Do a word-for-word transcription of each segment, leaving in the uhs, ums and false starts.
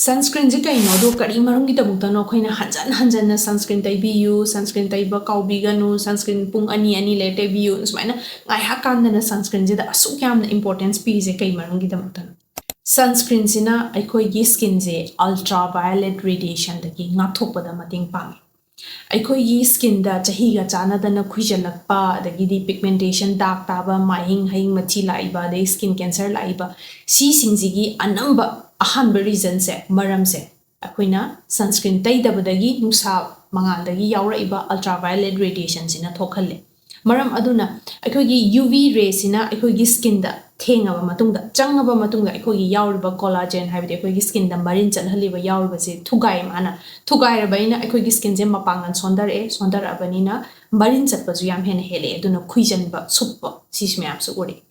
Sunscreenꯁꯦ ꯀꯩꯅꯣ, ꯑꯗꯣ ꯀꯔꯤ ꯃꯔꯝꯒꯤꯗꯃꯛꯇꯅꯣ ꯑꯩꯈꯣꯏꯅ ꯍꯟꯖꯟ ꯍꯟꯖꯟꯅ sunscreen ꯇꯩꯕꯤꯌꯨ, sunscreen ꯇꯩꯕ ꯀꯥꯎꯕꯤꯒꯅꯨ, sunscreen ꯄꯨꯡ ꯑꯅꯤ, ꯑꯅꯤ ꯂꯩꯔ ꯇꯩꯕꯤꯌꯨ, ꯁꯨꯃꯥꯏꯅ ꯉꯥꯏꯍꯥꯛ ꯀꯥꯟꯗꯅ sunscreenꯁꯤꯗ ꯑꯁꯨꯛ ꯌꯥꯝꯅ importance ꯄꯤꯔꯤꯁꯦ ꯀꯩ ꯃꯔꯝꯒꯤꯗꯃꯛꯇꯅꯣ? Sunscreenꯁꯤꯅ ꯑꯩꯈꯣꯏꯒꯤ skinꯁꯦ ultraviolet radiationꯗꯒꯤ ꯉꯥꯛꯊꯣꯛꯄꯗ ꯃꯇꯦꯡ ꯄꯥꯡꯉꯤ꯫ ꯑꯩꯈꯣꯏꯒꯤ skinꯗ ꯆꯍꯤꯒ ꯆꯥꯟꯅꯗꯅ ꯈꯨꯏꯖꯜꯂꯛꯄ, ꯑꯗꯒꯤꯗꯤ pigmentation, dark ꯇꯥꯕ, ꯃꯥꯏꯍꯤꯡ ꯍꯌꯤꯡ ꯃꯊꯤ ꯂꯥꯛꯏꯕ, ꯑꯗꯩ skin cancer ꯂꯥꯛꯏꯕ, ꯁꯤꯁꯤꯡꯁꯤꯒꯤ ꯑꯅꯝꯕ ꯑꯍꯥꯟꯕ reasonꯁꯦ, ꯃꯔꯝꯁꯦ, ꯑꯩꯈꯣꯏꯅ sunscreen ꯇꯩꯗꯕꯗꯒꯤ ꯅꯨꯡꯁꯥ ꯃꯉꯥꯜꯗꯒꯤ ꯌꯥꯎꯔꯛꯏꯕ ultraviolet radiationꯁꯤꯅ ꯊꯣꯛꯍꯜꯂꯦ꯫ ꯃꯔꯝ ꯑꯗꯨꯅ ꯑꯩꯈꯣꯏꯒꯤ UV rayꯁꯤꯅ ꯑꯩꯈꯣꯏꯒꯤ skinꯗ ꯊꯦꯡꯉꯕ ꯃꯇꯨꯡꯗ, ꯆꯪꯉꯕ ꯃꯇꯨꯡꯗ ꯑꯩꯈꯣꯏꯒꯤ ꯌꯥꯎꯔꯤꯕ collagen, ꯍꯥꯏꯕꯗꯤ ꯑꯩꯈꯣꯏꯒꯤ skinꯗ ꯃꯔꯤꯟ ꯆꯠꯍꯜꯂꯤꯕ ꯌꯥꯎꯔꯤꯕꯁꯦ ꯊꯨꯒꯥꯏ ꯃꯥꯅ꯫ ꯊꯨꯒꯥꯏꯔꯕꯅꯤꯅ ꯑꯩꯈꯣꯏꯒꯤ skinꯁꯦ ꯃꯄꯥꯡꯒꯜ ꯁꯣꯟꯊꯔꯛꯑꯦ꯫ ꯁꯣꯟꯊꯔꯛꯑꯕꯅꯤꯅ ꯃꯔꯤꯟ ꯆꯠꯄꯁꯨ ꯌꯥꯝ ꯍꯦꯟꯅ ꯍꯦꯜꯂꯛꯑꯦ꯫ ꯑꯗꯨꯅ ꯈꯨꯏꯖꯟꯕ, ꯁꯨꯞꯄ, ꯁꯤꯁꯨ ꯃꯌꯥꯝꯁꯨ ꯎꯔꯛꯑꯦ꯫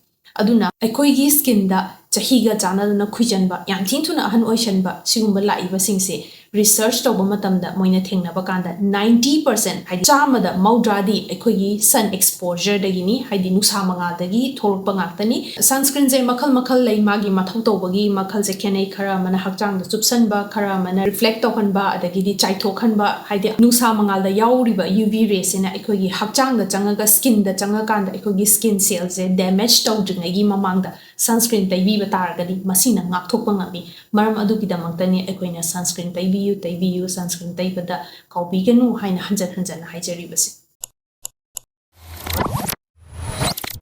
ꯑꯗꯨꯅ ꯑꯩꯈꯣꯏꯒꯤ skinꯗ ꯆꯍꯤꯒ ꯆꯥꯟꯅꯗꯅ ꯈꯨꯏꯖꯟꯕ, ꯌꯥꯝ ꯊꯤꯅ ꯊꯨꯅ ꯑꯍꯟ ꯑꯣꯏꯁꯟꯕ, ꯁꯤꯒꯨꯝꯕ ꯂꯥꯛꯏꯕꯁꯤꯡꯁꯦ research ꯇꯧꯕ ꯃꯇꯝꯗ ꯃꯣꯏꯅ ꯊꯦꯡꯅꯕ ꯀꯥꯟꯗ ninety percent, ꯍꯥꯏꯗꯤ ꯆꯥꯝꯃꯗ ꯃꯧꯗ꯭ꯔꯥꯗꯤ ꯑꯩꯈꯣꯏꯒꯤ sun exposureꯗꯒꯤꯅꯤ, ꯍꯥꯏꯗꯤ ꯅꯨꯡꯁꯥ ꯃꯉꯥꯜꯗꯒꯤ ꯊꯣꯛꯂꯛꯄ ꯉꯥꯛꯇꯅꯤ꯫ Sunscreenꯁꯦ ꯃꯈꯜ ꯃꯈꯜ ꯂꯩ, ꯃꯥꯒꯤ ꯃꯊꯧ ꯇꯧꯕꯒꯤ ꯃꯈꯜꯁꯦ ꯈꯦꯠꯅꯩ꯫ ꯈꯔ ꯑꯃꯅ ꯍꯛꯆꯥꯡꯗ ꯆꯨꯞꯁꯟꯕ, ꯈꯔ ꯑꯃꯅ reflect ꯇꯧꯍꯟꯕ, ꯑꯗꯒꯤꯗꯤ ꯆꯥꯏꯊꯣꯛꯍꯟꯕ, ꯍꯥꯏꯗꯤ ꯅꯨꯡꯁꯥ ꯃꯉꯥꯜꯗ ꯌꯥꯎꯔꯤꯕ UV rayꯁꯤꯅ ꯑꯩꯈꯣꯏꯒꯤ ꯍꯛꯆꯥꯡꯗ ꯆꯪꯉꯒ skinꯗ ꯆꯪꯉꯀꯥꯟꯗ ꯑꯩꯈꯣꯏꯒꯤ skin cellꯁꯦ damage ꯇꯧꯗ꯭ꯔꯤꯉꯩꯒꯤ ꯃꯃꯥꯡꯗ sunscreen ꯇꯩꯕꯤꯕ ꯇꯥꯔꯒꯗꯤ ꯃꯁꯤꯅ ꯉꯥꯛꯊꯣꯛꯄ ꯉꯝꯃꯤ꯫ ꯃꯔꯝ ꯑꯗꯨꯒꯤꯗꯃꯛꯇꯅꯤ ꯑꯩꯈꯣꯏꯅ sunscreen ꯇꯩꯕꯤꯌꯨ, ꯇꯩꯕꯤꯌꯨ, sunscreen ꯇꯩꯕꯗ ꯀꯥꯎꯕꯤꯒꯅꯨ ꯍꯥꯏꯅ ꯍꯟꯖꯟ ꯍꯟꯖꯟꯅ ꯍꯥꯏꯖꯔꯤꯕꯁꯤ꯫